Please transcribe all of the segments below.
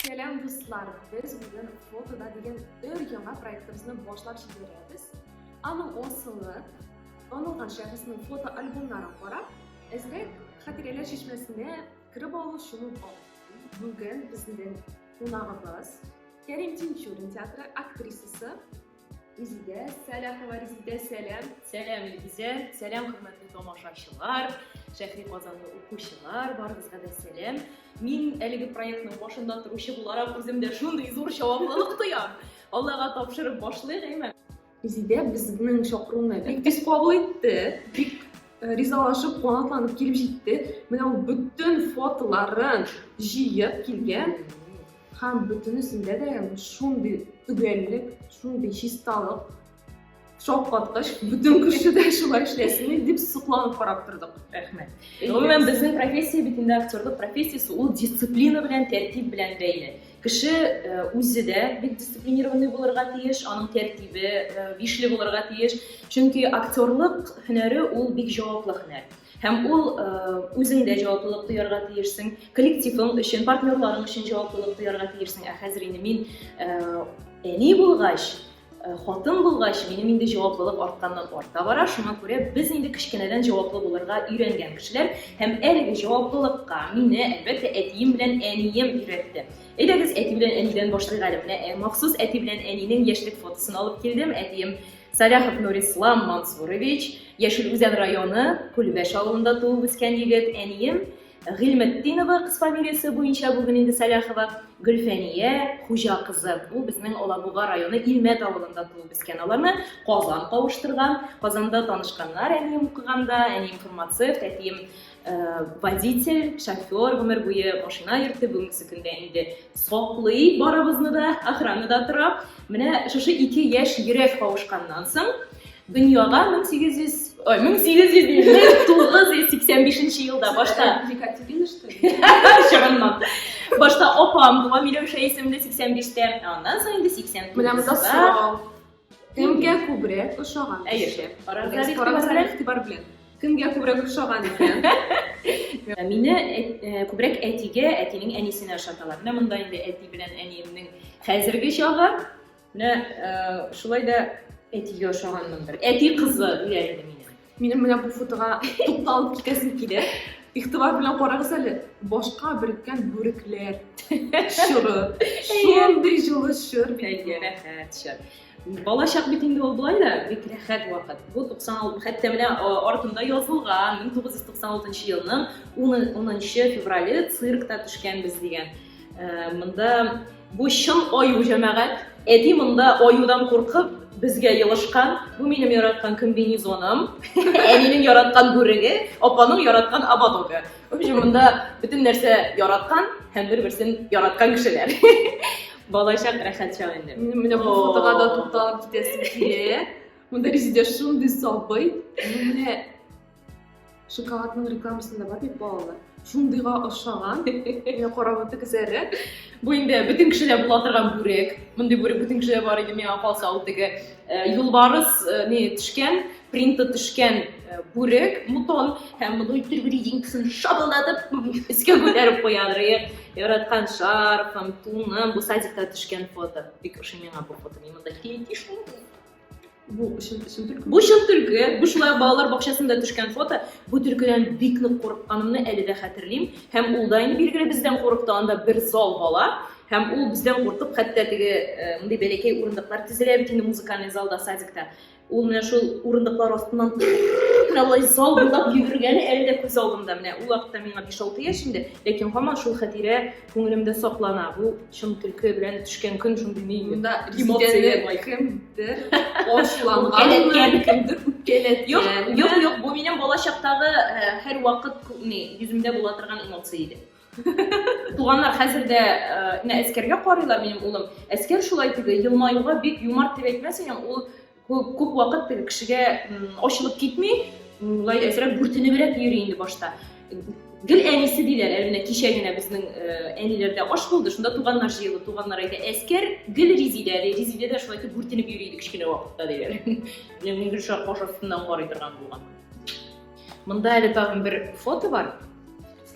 Сәлам, дуслар! Без бүген Фотода дигән өр-яңа проектыбызны башлап җибәрәбез. Аның асылы танылган шәхеснең фотоальбомнарын карап, әзрәк хатирәләр чишмәсенә кереп алу, чумып алу. Бүген безнең кунагыбыз Кәрим Тинчурин театры актрисасы Резидә Сәлахова. Резидә, сәлам! Сәлам, Илгизә! Сәлам, хөрмәтле тамашачылар, Шәһри Казанлы укучылар, барыгызга да сәлам. Мин әлеге проектның башында торучы буларак үзем дә шундый зур җаваплылык тоям. Аллага тапшырып башлыйк, әйме? Резидә безнең чакыруны бик тиз кабул итте, бик ризалашып, канатланып килеп җитте. Менә ул бөтен фотоларын җыеп килгән. Һәм бөтенесендә дә шундый төгәллек, шундый чисталык, шаккаткыч, бөтен кеше дә шулай эшләсен дип сокланып карап тордык. Рәхмәт. Гомумән, безнең профессия бит инде актерлык профессиясе, ул дисциплина белән, тәртип белән бәйле. Кеше үзе дә бик дисциплинированный булырга тиеш, аның тәртибе бишле булырга тиеш. Чөнки актерлык һөнәре ул бик җаваплы һөнәр. Һәм ул үзең дә җаваплылык тоярга тиешсең, коллективың өчен, партнерларың өчен җаваплылык тоярга тиешсең. Ә хәзер инде мин әни булгач, хатын булгач, минем инде җаваплылык артканнан арта бара. Шуңа күрә без инде кечкенәдән җаваплы булырга өйрәнгән кешеләр. Һәм әлеге җаваплылыкка мине, әлбәттә, әтием белән әнием өйрәтте. Әйдәгез, әти белән әнидән башлыйк әле. Менә махсус әти белән әнинең яшьлек фотосын алып килдем. Әтием Саляхов Нурислам Мансурович, Яшел Үзән районы, Күлбәш авылында туып үскән егет, әнием Гыйльметдинова, кыз фамилиясе буенча бүген инде Саляхова, Гөлфәния Хуҗа кызы. Ул безнең Алабуга районы Илмәт авылында туып үскән. Аларны Казан кавыштырган. Казанда танышканнар әнием укыганда, әнием фармацевт, әтием водитель, шофер, гомер буе машина йөртте, бүгенге көндә инде саклый барыбызны да, охранада тора. Менә шушы ике яшь йөрәк кавышканнан соң, дөньяга 1800, ой, 1800 1985 елда башта Екатерина, что ли? Чыгыннан. Башта апам туа Миләүшә исемле 85-тә, аннан соң инде 89-да. Менә монда сорау. Кемгә күбрәк ошаган? Әйе. Карагыз әле игътибар белән. Кемгә күбрәк ошаган икән? Мине күбрәк әтигә, әтинең әнисенә ошаталар. Менә монда инде әти белән әниемнең хәзерге чагы. Менә шулай да әтигә ошаганмындыр. Әти кызы диләр инде мине. Минем менә бу фотога тукталып китәсем килә. Игътибар белән карагыз әле, башка береккән бүрекләр чоры. Шундый җылы чор бит. Әйе, рәхәт чор. Балачак бит инде ул болай да бик рәхәт вакыт. Бу 96, хәтта менә артында язылган 1996 елның 10 феврале циркта төшкәнбез дигән. Монда бу чын аю җәмәгать. Әти монда аюдан куркып безгә елышкан. Бу минем яраткан комбинезоным, әнинең яраткан бүреге, апаның яраткан ободогы. В общем, монда бөтен нәрсә яраткан һәм бер-берсен яраткан кешеләр. Балачак рәхәт чак инде. Минем менә бу фотога да тукталып китәсем килә. Монда Резидә шундый сабый. Менә шоколадның рекламасында бар бит балалар. Шундыйга ошаган. Менә карап үтегез әле. Бу инде бөтен кешедә була торган бүрек. Мондый бүрек бөтен кешедә бар иде, миңа калса ул теге юлбарыс не төшкән, принты төшкән бүрек, мутон һәм моны иттереп резинкасын шапылдатып өскә күтәреп куядыр. Яраткан шарфым, туным, бу садикта төшкән фото. Бик ошый миңа бу фото. Мин монда килеп шундый. Бу чын чын төлке. Бу чын төлке. Бу шулай балалар бакчасында төшкән фото. Бу төлкедән бик нык курыкканымны әле дә хәтерлим. Һәм ул да инде билгеле бездән курыкты. Анда бер зал бала. Һәм ул бездән куркып, хәтта теге мондый бәләкәй урындыклар тезелә бит инде музыкальный залда, садикта. Ул менә шул урындыклар астыннан менә болай зал буйлап йөгергәне әле дә күз алдымда. Менә ул вакытта миңа 5-6 яшь инде, ләкин һаман шул хатирә күңелемдә саклана. Бу чын төлке белән төшкән көн шундый ни. Монда Резидәне кемдер ачуланган, кемдер үпкәләткән. Юк, юк, юк, бу минем балачактагы һәрвакыт ни, йөземдә була торган эмоция иде. Туганнар хәзер дә менә Әскәргә карыйлар, минем улым. Әскәр шулай теге елмаюга бик юмарт дип әйтмәс идем, ул күп, күп вакыт теге кешегә ачылып китми, болай әзрәк бүртенебрәк йөри инде башта. Гел әнисе диләр, әле менә кичә генә безнең әниләрдә аш булды, шунда туганнар җыелды, туганнар әйтә, Әскәр гел Резидә, ди, Резидә дә шулай итеп бүртенеп йөри иде кечкенә вакытта, диләр. Менә мин гел шулай каш астыннан карый торган булган. Монда әле тагын бер фото бар.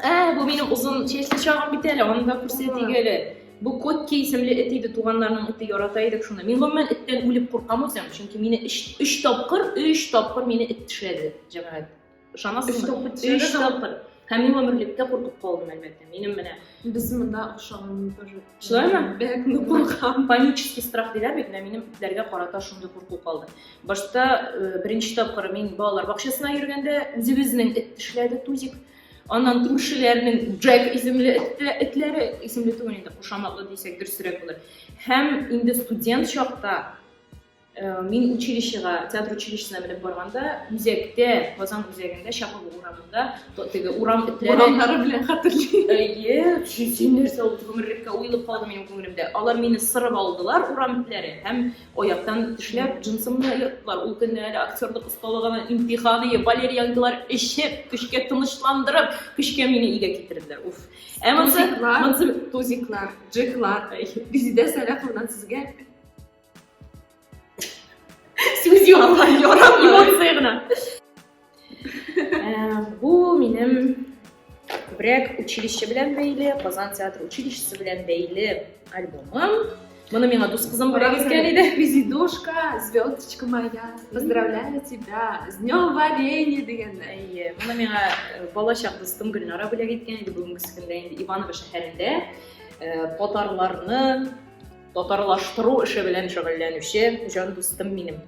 Ә, бу минем озын чәчле чагым бит әле, аны да күрсәтик әле. Бу Котки исемле эт иде, туганнарның эте, ярата идек шуны. Мин гомумән эттән үлеп куркам үзем, чөнки мине өч, өч тапкыр, өч тапкыр мине эт тешләде, җәмәгать. Ышанасызмы? Өч тапкыр. Һәм мин гомерлеккә куркып калдым, әлбәттә. Минем менә Без монда охшаган тоже. Шулаймы? Бик нык куркам. Панический страх диләр бит, менә минем этләргә карата шундый курку калды. Башта э, беренче тапкыр мин балалар бакчасына йөргәндә үзебезнең эт тешләде Тузик. Аннан күршеләрнең Джек исемле этләре, исемле түгел инде, кушаматлы дисәк дөресрәк булыр. Һәм инде студент чакта э, мин училищега, театр училищесына менеп барганда, үзәктә, Казан үзәгендә, Чапова урамында, теге урам этләре Урамнары белән хәтерлим. Әйе, син нәрсә ул гомерлеккә уелып калды минем күңелемдә. Алар мине сырып алдылар, урам этләре, һәм Аяктан тешләп, джинсымны ерттылар. Ул көнне әле актерлык осталыгының имтиханы, валерьянкалар эчеп, көчкә тынычландырып, көчкә мине өйгә китерделәр. Уф. Ә монсы, монсы тузиклар, джеклар. Резидә Сәлаховнадан сезгә сүз юк. Ярамый. Эмоция гына. Э, бу минем күбрәк училище белән бәйле, Казан театр училищесы белән бәйле альбомым. Моны миңа дус кызым бүләк иткән иде. Резидушка, звездочка моя, поздравляю тебя с днем варенья дигәндә. Әйе, моны миңа э, балачак дустым Гөлнара бүләк иткән иде. Бүгенге көндә инде Иваново шәһәрендә э, татарларны татарлаштыру эше белән шөгыльләнүче җан дустым минем.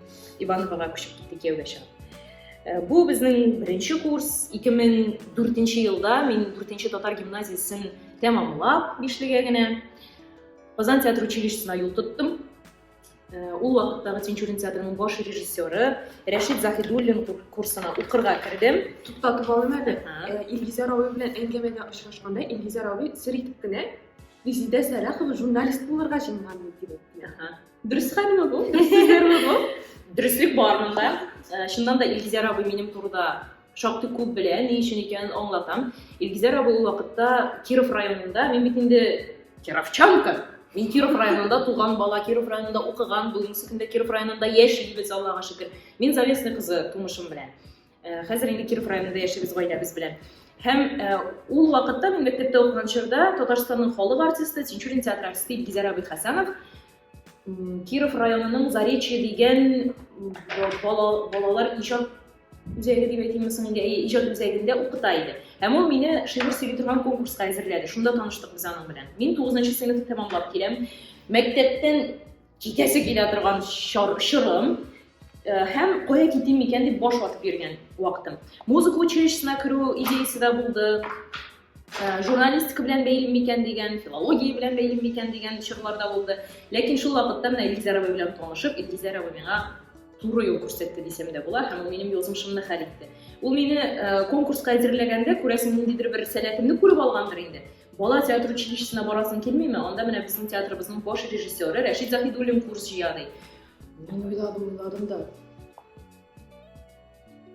Ивановога күчеп китте кияүгә чыгып. Э, бу безнең беренче курс. 2004 елда мин 4 татар гимназиясен тәмамлап, бишлегә генә Казан театр училищесына юл тоттым. Э, ул вакыттагы Тинчурин театрының баш режиссеры Рәшит Заһидуллин курсына укырга кердем. Туктатып алыйм әле. Э, Илгизәр абый белән әңгәмәдә очрашканда Илгизәр абый сер итеп кенә Резидә Сәлахова журналист булырга җыенган дип әйтте. Дөрес хәлме бу? Дөрес сүзләрме бу? Дөреслек бар монда. Э, чыннан да Илгизәр абый минем турыда шактый күп белә, ни өчен икәнен аңлатам. Илгизәр абый ул вакытта Киров районында, мин бит инде кировчанка. Мин Киров районында туган бала, Киров районында укыган, бүгенге көндә Киров районында яшибез, Аллага шөкер. Мин Залесный кызы тумышым белән. Э, хәзер инде Киров районында яшибез гаиләбез белән. Һәм э, ул вакытта мин мәктәптә укыган чорда Татарстанның халык артисты, Тинчурин театры артисты Илгизәр абый Хәсәнов Киров районының Заречье дигән балалар иҗат үзәге дип әйтимме соң инде, әйе, иҗат үзәгендә укыта иде. Һәм ул мине шигырь сөйли торган конкурска әзерләде. Шунда таныштык без аның белән. Мин 9 сыйныфны тәмамлап киләм. Мәктәптән китәсе килә торган чор, чорым э, һәм кая китим микән дип баш ватып йөргән вакытым. Музыка училищесына керү идеясе дә булды. Э, журналистика белән бәйле микән дигән, филология белән бәйле микән дигән чорлар да булды. Ләкин шул вакытта менә Илгизәр абый белән танышып, Илгизәр абый миңа туры юл күрсәтте дисәм дә була, һәм ул минем язмышымны хәл итте. Ул мине э, конкурска әзерләгәндә, күрәсең, ниндидер бер сәләтемне күреп алгандыр инде. Бала театр училищесына барасың килмиме? Анда менә безнең театрыбызның баш режиссеры Рәшит Заһидуллин курс җыя ди. Мин уйладым, уйладым да.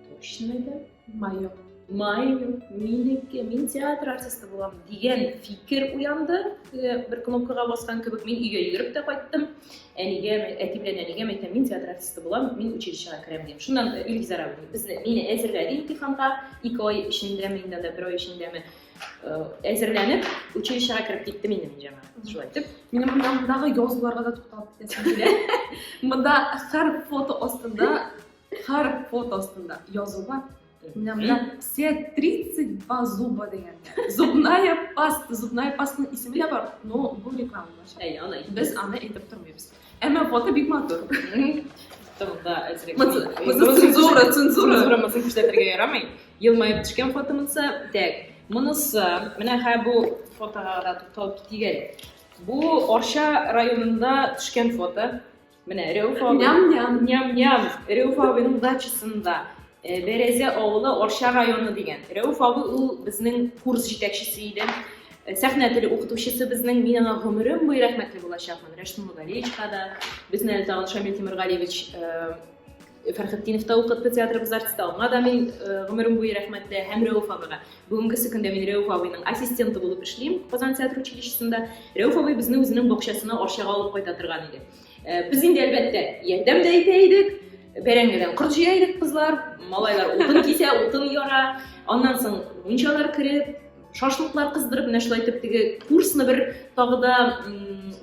Точно әйтәм. Мое. Мое, минеке, мин театр артисты булам дигән фикер уянды. Бер кнопкага баскан кебек мин өйгә йөгереп тә кайттым. Әнигә, әти белән әнигә әйтәм, мин театр артисты булам, мин училищега керәм дим. Шуннан Илгизәр абый безне мине әзерләде имтиханга, 2 ай эчендәме, инде анда бер ай эчендәме. Э, әзерләнеп училищега кереп киттем инде мин җәмәгать шулай итеп минем монда мондагы язуларга да тукталып китәсем килә монда һәр фото астында һәр фото астында язу бар менә монда все 32 зуба дигән зубная паста зубная пастаның исеме дә бар но бу реклама булачак әйе аны без аны әйтеп тормыйбыз әмма фото бик матур Монда әзрәк цензура цензура цензура монысын күрсәтергә ярамый Елмаеп төшкән фото монысы. Так, монысы, менә хә бу фотога да тукталып китик әле. Бу Арча районында төшкән фото. Менә Рәүф абый. Ням-ням. Ням-ням. Рәүф абыйның дачасында. Э, Бәрәзә авылы Арча районы дигән. Рәүф абый ул безнең курс җитәкчесе иде. Э, сәхнә теле укытучысы безнең. Мин аңа гомерем буе рәхмәтле булачакмын. Рәшит Муллагалиевичка да, безне әле тагын Шамил Тимергалиевич э, Фәрхетдинов та укытты театрыбыз артисты, аңа да мин э, гомерем буе рәхмәтле һәм Рәүф абыйга. Бүгенгесе көндә мин Рәүф абыйның ассистенты булып эшлим Казан театр училищесында. Рәүф абый безне үзенең бакчасына Арчага алып кайта торган иде. Э, без инде әлбәттә ярдәм дә итә идек, бәрәңгедән корт җыя идек кызлар, малайлар утын кисә, утын яра, аннан соң мунчалар кереп, Шашлыклар кыздырып, менә шулай итеп теге курсны бер тагы да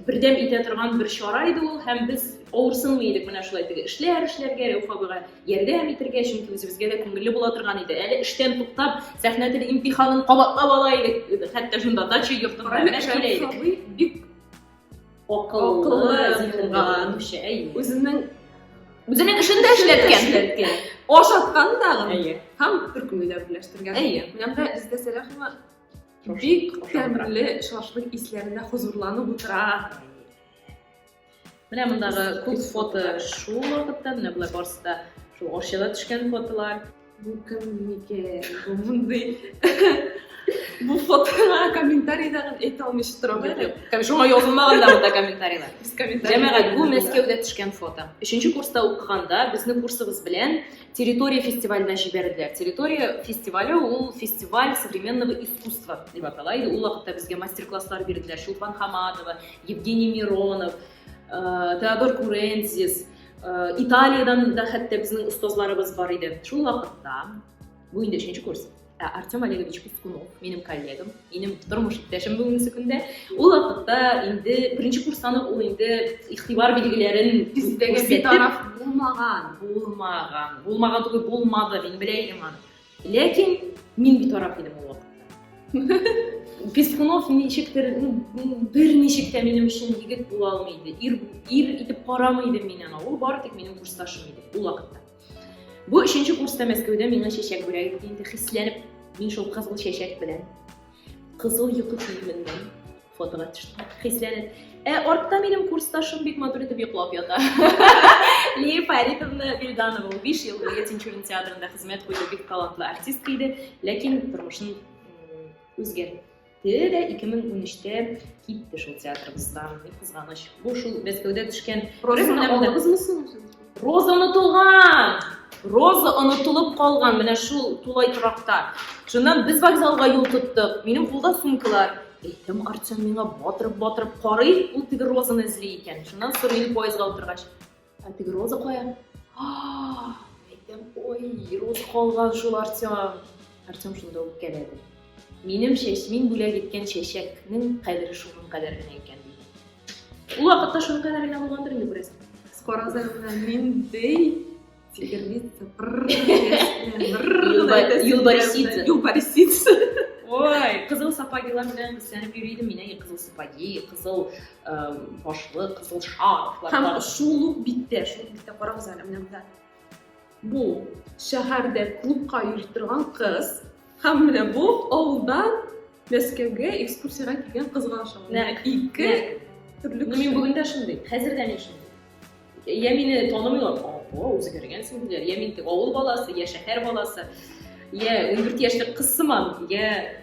бердәм итә торган бер чара иде ул, һәм без авырсынмый идек менә шулай теге эшләр эшләргә, Рәүф абыйга ярдәм итәргә, чөнки үзебезгә дә күңелле була торган иде. Әле эштән туктап, сәхнә теле имтиханын кабатлап ала идек, хәтта шунда дача йортында менә килә идек. Абый бик акыллы, зиһенле кеше, әйе. Үзенең Үзенең эшен дә эшләткән. Ашаткан тагын. Әйе. Һәм төркемне дә берләштергән. Әйе. Менә монда Резидә Сәлахова бик тәмле шашлык исләренә хозурланып утыра. Менә мондагы күп фото шул вакытта, менә болар барысы да шул Арчада төшкән фотолар. Бу кем микән? Бу мондый Бу фотога комментарий да әйтә алмыйча торам әле. Шуңа язылмаган да монда комментарийлар. Җәмәгать, бу Мәскәүдә төшкән фото. Өченче курста укыганда безнең курсыбыз белән Территория фестиваленә җибәрделәр. Территория фестивале ул фестиваль современного искусства дип атала иде. Ул вакытта безгә мастер-класслар бирделәр. Чулпан Хаматова, Евгений Миронов, э, Теодор Курензис, э, Италиядән дә хәтта безнең остазларыбыз бар иде. Шул вакытта, бу инде өченче курс, ә Артем Олегович Пискунов, минем коллегам, минем тормыш иптәшем бүгенге көндә, ул вакытта инде беренче курстан ук ул инде игътибар билгеләрен күрсәтеп, битараф булмаган. Булмаган. Булмаган түгел, булмады, мин белә идем аны. Ләкин мин битараф идем ул вакытта. Пискунов ничектер, бер ничек тә минем өчен егет була алмый иде. Ир, ир итеп карамый идем мин аңа. Ул бары тик минем курсташым иде ул вакытта. Бу өченче курста Мәскәүдә миңа чәчәк бүләк итте инде хисләнеп, мин шул кызыл чәчәк белән кызыл йокы киеменнән фотога төштем. Хисләнеп. Ә артта минем курсташым бик матур итеп йоклап ята. Лия Фаритовна Вильданова, ул 5 ел буе Тинчурин театрында хезмәт куйды, бик талантлы артистка иде, ләкин тормышын үзгәртте дә 2013-тә китте шул театрыбыздан. Бик кызганыч. Бу шул Мәскәүдә төшкән. Розаны алдыгызмы соң? Роза онытылган! Роза онытылып калган менә шул тулай торакта. Шуннан без вокзалга юл тоттык. Минем кулда сумкалар. Әйтәм, Артем миңа батырып-батырып карый, ул теге Розаны эзли икән. Шуннан сорыйм поездга утыргач. Ә теге Роза кая? Әйтәм, ой, Роза калган шул Артем. Артем шунда үпкәләде. Минем чәч, мин бүләк иткән чәчәкнең кадере шуның кадәр генә икән, диде. Ул вакытта шуның кадәр генә булгандыр инде, күрәсең. Скоро менә миндей тигерлица. Юлбарисица. Юлбарисица. Ой, кызыл сапогилар белән хисләнеп йөри идем мин, әй, кызыл сапоги, кызыл башлы, кызыл шарфлар. Һәм шул ук биттә, шул ук биттә карагыз әле, менә монда. Бу шәһәрдә клубка йөри торган кыз һәм менә бу авылдан Мәскәүгә экскурсиягә килгән кызга охшаган. Нәкъ. Ике төрле Ну, мин бүген дә шундый, хәзер дә мин шундый. Я мине танымыйлар, апа, үзгәргәнсең диләр. Я мин авыл баласы, я шәһәр баласы, я 14 яшьлек кыз сыман, я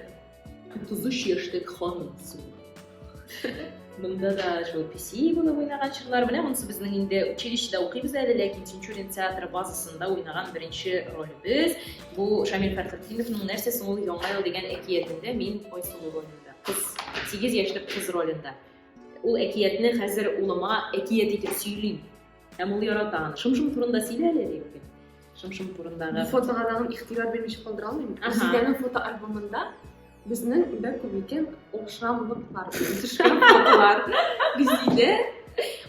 33 яшьлек ханым сыман. Монда да шул песи булып уйнаган чорлар. Менә монысы безнең инде училищеда укыйбыз әле, ләкин Тинчурин театры базасында уйнаган беренче ролебез. Бу Шамил Фәрхетдиновның Нәрсә соң ул Яңа ел дигән әкиятендә мин Айсылу ролендә. Кыз, 8 яшьлек кыз ролендә. Ул әкиятне хәзер улыма әкият итеп сөйлим. Һәм ул ярата аны. Шым-шым турында сөйлә әле, ди. Шым-шым турындагы. Бу фотога тагын игътибар бирмичә калдыра алмыйм. Резидәнең фотоальбомында безнең бер күп икән охшамлыклар төшкән фотолар. Резидә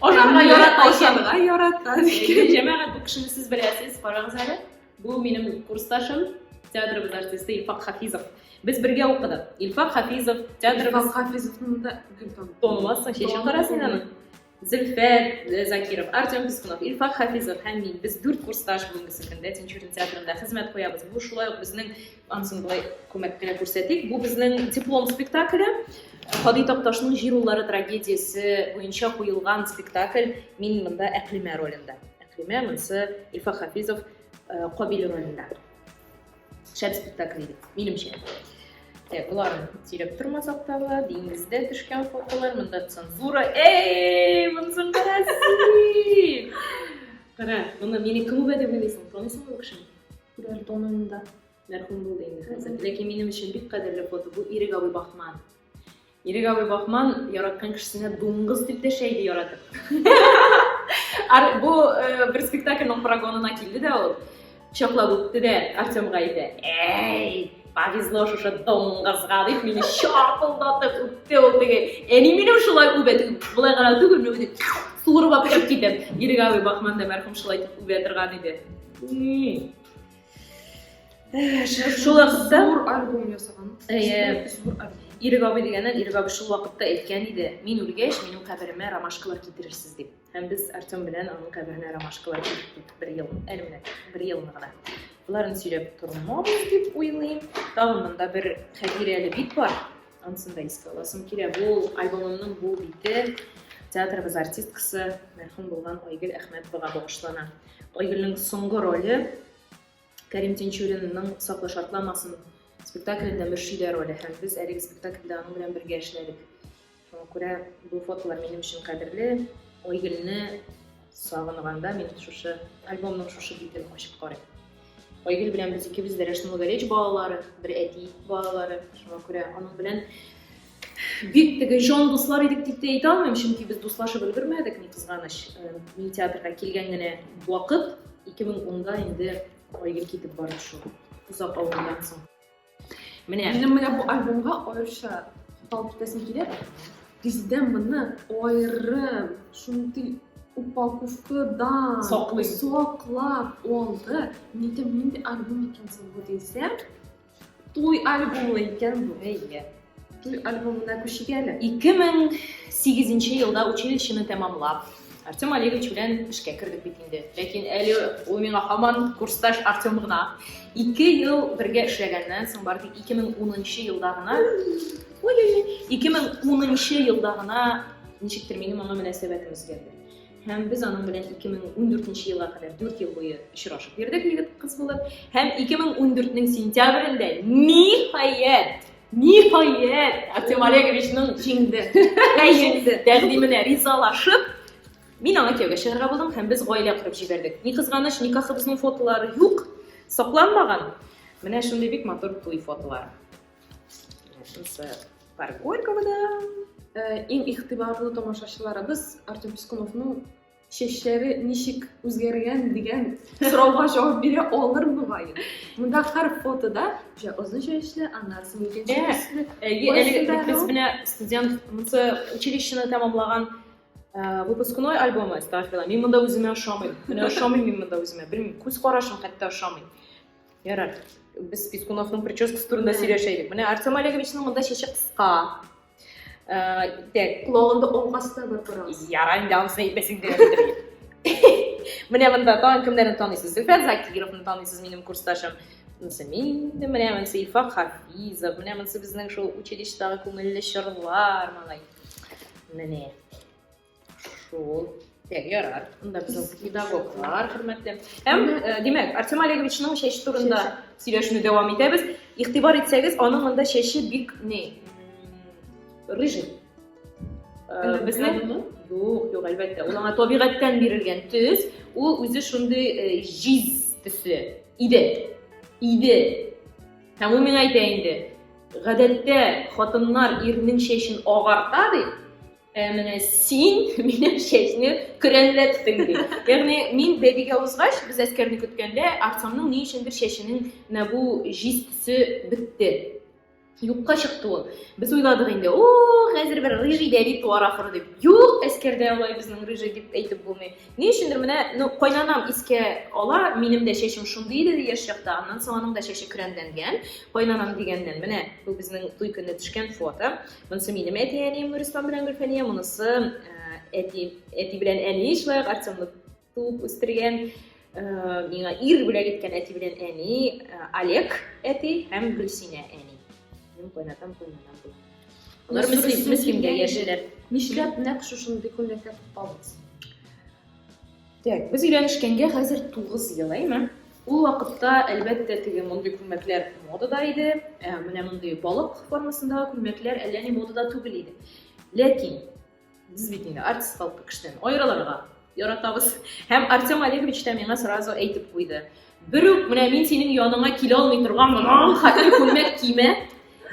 ашарга ярата. Ашарга ярата. Җәмәгать, бу кешене сез беләсез, карагыз әле. Бу минем курсташым, театрыбыз артисты Илфак Хафизов. Без бергә укыдык. Илфак Хафизов, театрыбыз... Илфак Хафизовны да гел танымыйм. Танымассың, чәчен кара син аның. Зөлфәт э, Закиров, Артем Пискунов, Илфак Хафизов һәм мин. Без дүрт курсташ бүгенгесе көндә Тинчурин театрында хезмәт куябыз. Бу шулай ук безнең, анысын болай күмәк кенә күрсәтик, бу безнең диплом спектакле. Һади Такташның Җир уллары трагедиясе буенча куелган спектакль. Мин монда Әкълимә ролендә. Әкълимә, монысы Илфак Хафизов э, Кабил ролендә. Шәп спектакль иде, минемчә. Так, боларын сөйләп тормасак та була. Диңгездә төшкән фотолар, монда цензура. Эй, монысын кара син! Кара, моны мине кем үбә дип уйлыйсың? Таныйсыңмы бу кешене? Күрәм, таныйм да. Мәрхүм булды инде хәзер. Ләкин минем өчен бик кадерле фото. Бу Ирек абый Бахман. Ирек абый Бахман яраткан кешесенә дуңгыз дип дәшә иде яратып. Ар, бу э, бер спектакльнең прогонына килде дә ул. Кочаклап үпте дә Артемга әйтә. Әй, Повезло шушы дуңгызга дип мине шапылдатып үпте ул теге. Әни минем шулай үбә, болай гына түгел, мин үзе суырып алып чыгып китәм. Ирек абый Бахман да мәрхүм шулай итеп үбә торган иде. Шул вакытта зур альбом ясаган. Әйе. Зур альбом. Ирек абый дигәннән, Ирек абый шул вакытта әйткән иде, мин үлгәч, минем каберемә ромашкалар китерерсез дип. Һәм без Артем белән аның каберенә ромашкалар китердек бер ел, әле менә бер елны гына. Боларын сөйләп тормабыз дип уйлыйм. Тагын монда бер хәтирәле бит бар. Анысын да искә аласым килә. Бу альбомымның бу бите театрыбыз артисткасы мәрхүм булган Айгөл Әхмәтовага багышлана. Айгөлнең соңгы роле Кәрим Тинчуринның Сакла шартламасын спектаклендә Мөршидә роле һәм без әлеге спектакльдә аның белән бергә эшләдек. Шуңа күрә бу фотолар минем өчен кадерле. Айгөлне сагынганда мин шушы альбомның шушы битен ачып карыйм. Айгөл белән без икебез дә Рәшит Муллалевич балалары, бер әти балалары. Шуңа күрә аның белән бик теге җан дуслар идек дип тә әйтә алмыйм, чөнки без дуслашып өлгермәдек, ни кызганыч. Мин театрга килгән генә вакыт, 2010-да инде Айгөл китеп барды шул. Озак авырудан соң. Менә Минем менә бу альбомга аеруча тукталып китәсем килә. Резидә моны аерым шундый упаковкадан Саклый. саклап алды. Мин әйтәм, нинди альбом икән соң бу дисәм, туй альбомы икән бу. Әйе. Туй альбомына күчик әле. 2008 елда училищены тәмамлап, Артем Олегович белән эшкә кердек бит инде. Ләкин әле ул миңа һаман курсташ Артем гына. 2 ел бергә эшләгәннән соң бары тик 2010 елда гына, ой-ой-ой, 2010 елда гына ничектер минем аңа мөнәсәбәтем үзгәрде. Һәм без аның белән 2014 елга кадәр 4 ел буе очрашып йөрдек егет кыз булып. Һәм 2014-нең сентябрендә ниһаять, ниһаять Артем Олеговичның Җиңде. Әйе, тәкъдименә ризалашып, мин аңа кияүгә чыгарга булдым һәм без гаилә корып җибәрдек. Ни кызганыч, никахыбызның фотолары юк, сакланмаган. Менә шундый бик матур туй фотолары. Шунысы Парк Горького-да. Иң игътибарлы тамашачыларыбыз Артем Пискуновның чәчләре ничек үзгәргән дигән сорауга җавап бирә алыр мөгаен. Монда һәр фотода җә озын чәчле, аннары соң икенче төсле. Әйе, әле без менә студент, монысы училищены тәмамлаган выпускной альбомы, астагфирулла. Мин монда үземә ошамыйм. Менә ошамыйм мин монда үземә. Белмим, күз карашым хәтта ошамый. Ярар. Без Пискуновның прическасы турында сөйләшә идек. Менә Артем Олеговичның монда чәче кыска. Так, колагында алкасы да бар бераз. Ярар инде, анысын әйтмәсәң дә ярар. Менә монда тагын кемнәрне таныйсыз? Зөлфәт Закировны таныйсыз, минем курсташым. Монысы мин инде, менә монысы Илфак Хафизов, менә монысы безнең шул училищедагы күңелле чорлар, малай. Менә. Шул. Так, ярар. Монда безнең педагоглар хөрмәтле. Һәм, димәк, Артем Олеговичның чәч турында сөйләшүне дәвам итәбез. Игътибар итсәгез, аның монда чәче бик ни, рыжий. Безнең Юк, юк, әлбәттә. Ул аңа табигатьтән бирелгән төс. Ул үзе шундый җиз төсле иде. Иде. Һәм ул миңа әйтә инде, гадәттә хатыннар ирнең чәчен агарта ди. Ә менә син минем чәчне көрәнләттең ди. Ягъни мин бәбигә узгач, без Әскәрне көткәндә, Артемның ни өчендер чәченең менә бу җиз төсе бетте. Юкка чыкты ул. Без уйладык инде, о, хәзер бер рыжий бәби туар ахыры дип. Юк, Әскәрдә алай безнең рыжий дип әйтеп булмый. Ни өчендер менә, ну, кайнанам искә ала, минем дә чәчем шундый иде яшь чакта, аннан соң аның да чәче көрәнләнгән. Кайнанам дигәннән, менә бу безнең туй көне төшкән фото. Монысы минем әти-әнием Нурислам белән Гөлфәния, монысы әти, әти белән әни шулай ук Артемны туып үстергән, миңа ир бүләк иткән әти белән әни, Олег әти һәм Гөлсинә әни. Минем кайнатам, кайнанам була. Алар Мөслимгә яшиләр. Нишләп нәкъ шушындый күлмәккә тукталдыгыз? Так, без өйләнешкәнгә хәзер 9 ел, әйме? Ул вакытта, әлбәттә, теге мондый күлмәкләр модада иде. Ә, менә мондый балык формасындагы күлмәкләр әллә ни модада түгел иде. Ләкин без бит инде артист халкы кешедән аерылырга яратабыз. Һәм Артем Олегович та миңа сразу әйтеп куйды. Берүк менә мин синең яныңа килә алмый торган моның хәтле күлмәк кимә,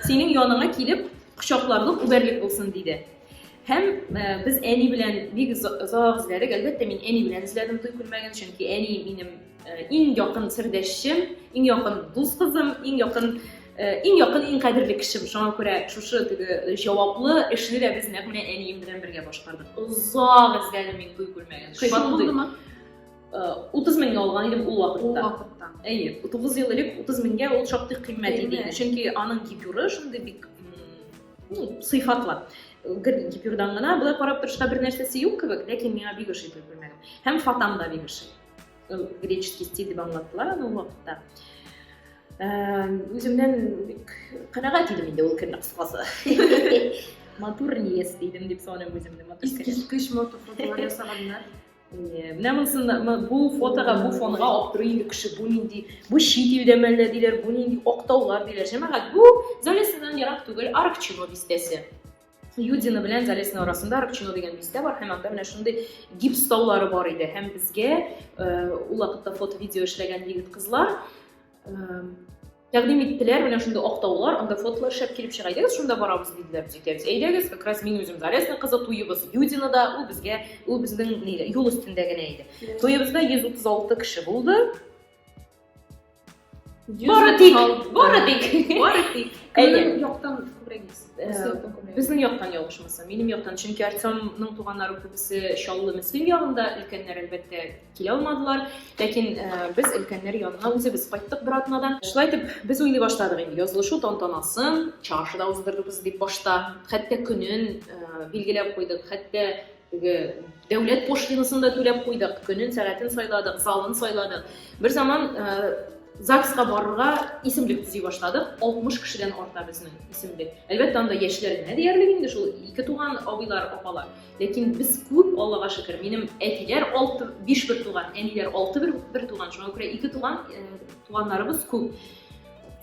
синең яныңа килеп кочакларлык, үбәрлек булсын, диде. Һәм без әни белән бик озак эзләдек. Әлбәттә, мин әни белән эзләдем туй күлмәген, чөнки әни минем иң якын сердәшчем, иң якын дус кызым, иң якын Иң якын, иң кадерле кешем. Шуңа күрә шушы теге җаваплы эшне дә без нәкъ менә әнием белән бергә башкардык. Озак эзләдем мин туй күлмәген. Кыйбат булдымы? 30 меңгә алган идем ул вакытта. Ул вакытта. Әйе, 9 ел элек 30 меңгә ул шактый кыйммәт иде инде. Чөнки аның гипюры шундый бик ну, сыйфатлы. Гипюрдан гына болай карап торышка бер нәрсәсе юк кебек, ләкин миңа бик ошый туй күлмәгем. Һәм фатам да бик ошый. Греческий стиль дип аңлаттылар аны ул вакытта. Үземнән бик канәгать идем инде ул көнне кыскасы. Матур невеста идем дип саныйм үземне. Матур. Искиткеч матур фотолар ясаганнар. Менә монсын бу фотога, бу фонга аптырый инде кеше, бу нинди, бу чит илдә мәллә диләр, бу нинди ак таулар диләр. Җәмәгать, бу Залесныйдан ерак түгел, Аракчино бистәсе. Юдино белән Залесный арасында Аракчино дигән бистә бар һәм анда менә шундый гипс таулары бар иде. Һәм безгә ул вакытта фото-видео эшләгән егет-кызлар Тәкъдим иттеләр, менә шундый ак таулар, анда фотолар шәп килеп чыга. Әйдәгез, шунда барабыз, диделәр, без итәбез. Әйдәгез, как раз мин үзем Залесный кызы, туебыз Юдинода, ул безгә, ул безнең нигә, юл өстендә генә иде. Туебызда 136 кеше булды. Бары тик, бары тик. Бары тик. Кемнең яктан күбрәк? Безнең яктан ялгышмасам, минем яктан, чөнки Артемның туганнары күбесе Чаллы Мөслим ягында, өлкәннәр әлбәттә килә алмадылар. Ләкин без өлкәннәр янына үзебез кайттык бер атнадан. Шулай итеп, без уйлый башладык инде язылышу тантанасын чашада уздырырбыз дип башта. Хәтта көнен билгеләп куйдык, хәтта теге дәүләт пошлинасын да түләп куйдык. Көнен, сәгатен сайладык, залын сайладык. Бер заман ЗАГСка барырга исемлек төзи башладык. 60 кешедән арта безнең исемлек. Әлбәттә, анда яшьләр генә диярлек инде шул ике туган абыйлар, апалар. Ләкин без күп, Аллага шөкер, минем әтиләр 6, 5 бер туган, әниләр 6 бер, бер туган, шуңа күрә ике туган, э, туганнарыбыз күп.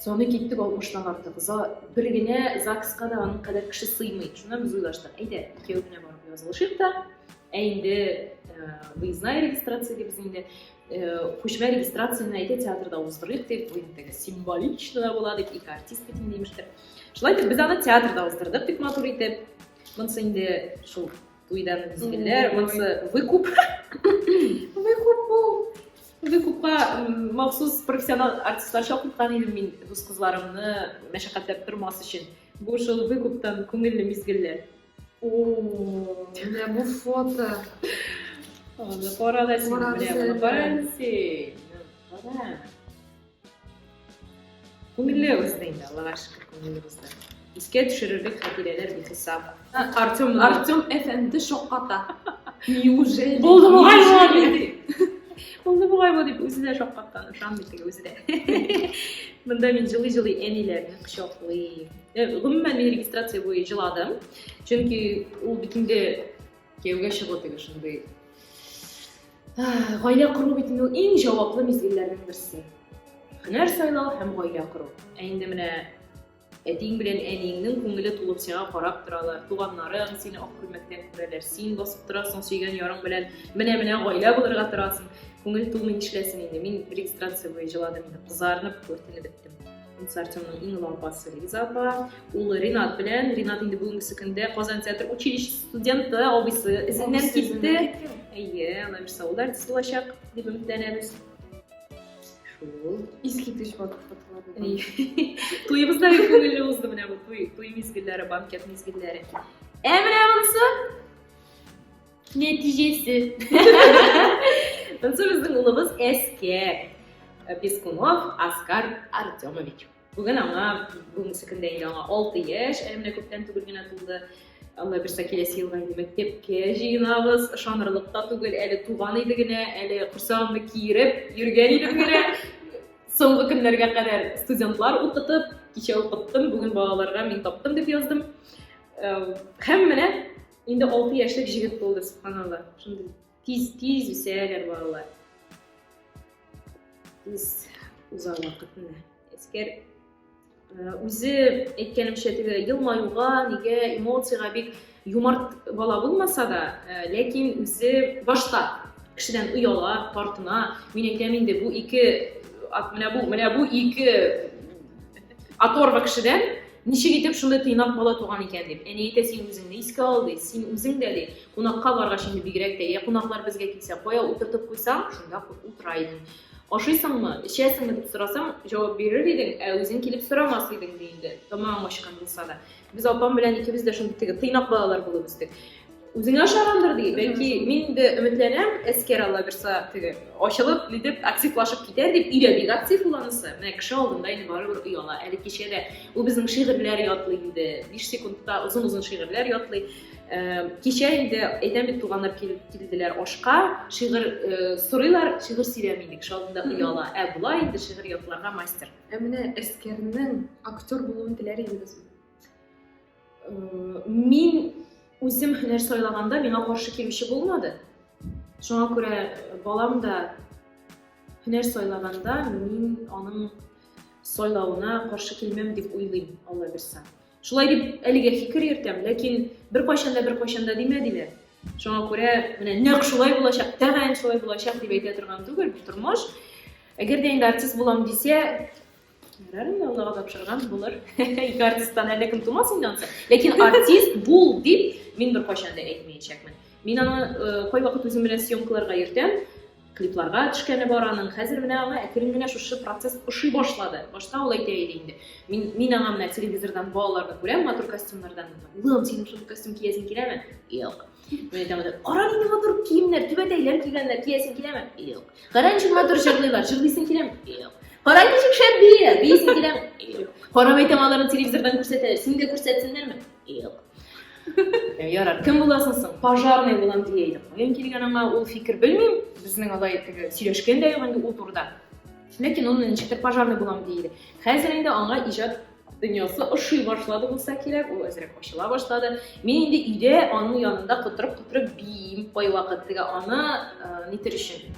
Саны киттек 60-тан артык. За, бер генә ЗАГСка да аның кадәр кеше сыймый. Шуннан без уйлаштык, әйдә, икәү генә барып язылышыйк та, ә инде э, выездная регистрация дибез инде, э, күчмә регистрацияне әйдә театрда уздырыйк дип, бу инде символично да була дип, ике артист бит инде имештер. Шулай итеп без аны театрда уздырдык бик матур итеп. Монысы инде шул туйдан мизгелләр, монысы выкуп. Выкуп бу. Выкупка махсус профессионал артистлар чакырткан идем мин дус кызларымны мәшәкатьләп тормас өчен. Бу шул выкуптан күңелле мизгелләр. О, менә бу фото. Аны кара да син, менә моны кара син. Кара. Күңелле узды инде, Аллага шөкер, күңелле узды. Искә төшерерлек хатирәләр бихисап. Артем Артем әфәнде шакката. Неужели? Булды бугай бу дип. Булды бугай бу дип үзе дә шаккаткан, ышанмый теге үзе дә. Монда мин җылый-җылый әниләрне кочаклыйм. Э, гомумән, мин регистрация буе җыладым. Чөнки ул бит инде кияүгә чыгу теге шундый Гаилә кору бит инде ул иң җаваплы мизгелләрнең берсе. Һөнәр сайлау һәм гаилә кору. Ә инде менә әтиең белән әниеңнең күңеле тулып сиңа карап торалар, туганнарың сине ак күлмәктән күрәләр, син басып торасың сөйгән ярың белән, менә-менә гаилә булырга торасың. Күңел тулмый нишләсен инде. Мин регистрация буе җыладым инде, кызарынып, бүртенеп беттем. Монысы Артемның иң олы апасы Лиза апа, улы Ринат белән. Ринат инде бүгенгесе көндә Казан театр училищесы студенты, абыйсы эзеннән китте. Әйе, алла бирсә, ул да артист булачак дип өметләнәбез. Шул. Искиткеч матур фотолар. Туебыз да бик күңелле узды менә бу туй, туй мизгелләре, банкет мизгелләре. Ә менә монысы Нәтиҗәсе. Монысы безнең улыбыз Әскәр. Пескунов Аскар Артемович. Бүген аңа, бүгенге көндә инде аңа 6 яшь, әле менә күптән түгел генә тулды. Алла бирсә, киләсе елга инде мәктәпкә җыенабыз. Ышанырлык та түгел, әле туган иде генә, әле корсагымны киереп йөргән идем генә. Соңгы көннәргә кадәр студентлар укытып, кичә укыттым, бүген балаларга мин таптым дип яздым. Һәм менә Инде 6 яшьлек җегет булды, субханалла. Шундый тиз, тиз үсәләр балалар. Тиз уза вакыт менә. Әскәр э, үзе әйткәнемчә теге елмаюга, нигә эмоциягә бик юмарт бала булмаса да, э, ләкин үзе башта кешедән ояла, тартына. Мин әйтәм инде бу ике менә бу менә бу ике оторва кешедән Ничек итеп шундый тыйнак бала туган икән дип. Әни әйтә, син үзеңне искә ал, ди. Син үзең дә, ди, кунакка баргач инде бигрәк тә, я кунаклар безгә килсә, кая утыртып куйсаң, шунда утыра идең. Ашыйсыңмы, эчәсеңме дип сорасаң, җавап бирер идең, ә үзең килеп сорамас идең, ди инде, тамагың ачкан булса да. Без апам белән икебез дә шундый теге тыйнак балалар булып үстек. Үзеңә ошагандыр ди, бәлки мин инде өметләнәм, Әскәр Алла бирса теге ачылып, нитеп, активлашып китәр дип, өйдә бик актив ул анысы. Менә кеше алдында инде барыбер ояла. Әле кичә дә ул безнең шигырьләр ятлый инде, 5 секундта озын-озын шигырьләр ятлый. Кичә инде әйтәм бит, туганнар килделәр ашка, шигырь сорыйлар, шигырь сөйләми инде, кеше алдында ояла. Ә болай инде шигырь ятларга мастер. Ә менә Әскәрнең актер булуын теләр идегезме? Мин үзем һөнәр сайлаганда миңа каршы килүче булмады. Шуңа күрә балам да һөнәр сайлаганда мин аның сайлавына каршы килмәм дип уйлыйм, Алла бирсә. Шулай дип әлегә фикер йөртәм, ләкин беркайчан да беркайчан да димә диләр. Шуңа күрә менә нәкъ шулай булачак, тәгаен шулай булачак дип әйтә торган түгел, бу тормыш. Әгәр дә инде артист булам дисә, ярар инде, Аллага тапшырган булыр. Ике артисттан әллә кем тумас инде анысы. Ләкин артист бул дип мин беркайчан да әйтмәячәкмен. Мин аны э, кайвакыт үзем белән съемкаларга йөртәм. Клипларга төшкәне бар аның. Хәзер менә аңа әкрен генә шушы процесс ошый башлады. Башта ул әйтә иде инде. Мин, мин аңа менә телевизордан балаларны күрәм, матур костюмнардан. Улым, синең шундый костюм киясең киләме? Юк. Мин әйтәм, кара нинди матур киемнәр, түбәтәйләр кигәннәр, киясең киләме? Юк. Кара ничек матур җырлыйлар, җырлыйсың киләме? Юк. Кара ничек шәп бииләр, биисең киләме? Юк. Карап әйтәм, аларны телевизордан күрсәтәләр, син дә күрсәтсеннәрме? Юк. Ярар, кем буласың соң? Пожарный булам дия иде. Каян килгән аңа ул фикер белмим. Безнең алай теге сөйләшкән дә юк инде ул турыда. Ләкин ул ничектер пожарный булам дия иде. Хәзер инде аңа иҗат дөньясы ошый башлады булса кирәк, ул әзрәк ачыла башлады. Мин инде өйдә аның янында котырып-котырып биим кайвакыт теге аны нитер өчен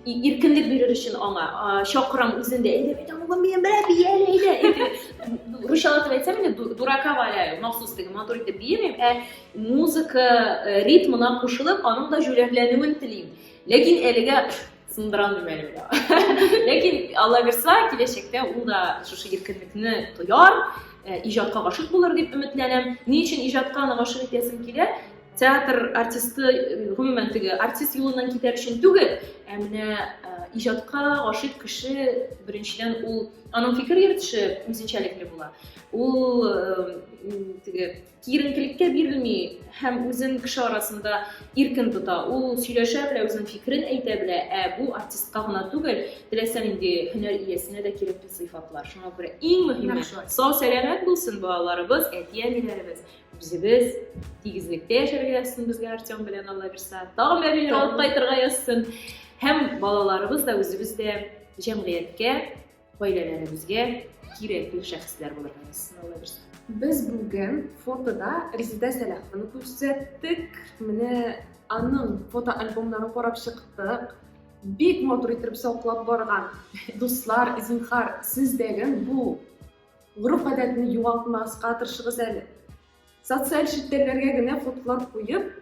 иркенлек бирер өчен аңа чакырам үзен дә әйдә әйдә улым минем белән бие әле әйдә русчалатып әйтсәм инде дурака валяю махсус теге матур итеп биемим ә музыка э, ритмына кушылып аның да җүләрләнүен телим ләкин әлегә сындыра алмыйм әле менә ләкин алла бирса киләчәктә ул да шушы иркенлекне тояр э, иҗатка гашыйк булыр дип өметләнәм ни өчен иҗатка аны гашыйк итәсем килә Театр артисты, э, гомумән теге артист юлыннан китәр өчен түгел, ә менә э, иҗатка гашыйк кеше беренчедән ул аның фикер йөртеше үзенчәлекле була. Ул э, теге киеренкелеккә бирелми һәм үзен кеше арасында иркен тота. Ул сөйләшә белә, үзенең фикерен әйтә белә. Ә бу артистка гына түгел, теләсә нинди һөнәр иясенә дә кирәкле сыйфатлар. Шуңа күрә иң мөһиме сау-сәламәт булсын балаларыбыз, әти-әниләребез. Үзебез тигезлектә яшәргә язсын безгә Артем белән Алла бирса. Тагын бәбиләр алып кайтырга язсын. Һәм балаларыбыз да үзебез дә җәмгыятькә, гаиләләребезгә кирәкле шәхесләр булырга язсын Алла бирса. Без бүген фотода Резеда Сәлахованы күрсәттек. Менә аның фотоальбомнарын карап чыктык. Бик матур итеп саклап барган. Дуслар, зинхар, сездәге бу Гореф-гадәтне югалтмаска тырышыгыз әле. Социаль челтәрләргә генә фотолар куеп,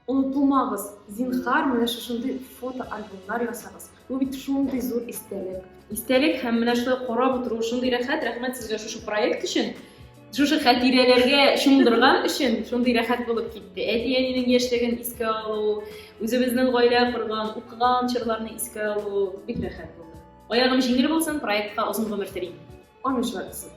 онытылмагыз. Зинхар, менә шушындый фотоальбомнар ясагыз. Бу бит шундый зур истәлек. Истәлек һәм менә шулай карап утыру шундый рәхәт. Рәхмәт сезгә шушы проект өчен. Шушы хатирәләргә чумдырган өчен шундый рәхәт булып китте. Әти-әнинең яшьлеген искә алу, үзебезнең гаилә корган, укыган чорларны искә алу бик рәхәт булды. Аягым җиңел булсын, проектка озын гомер телим. Амин шулай булсын.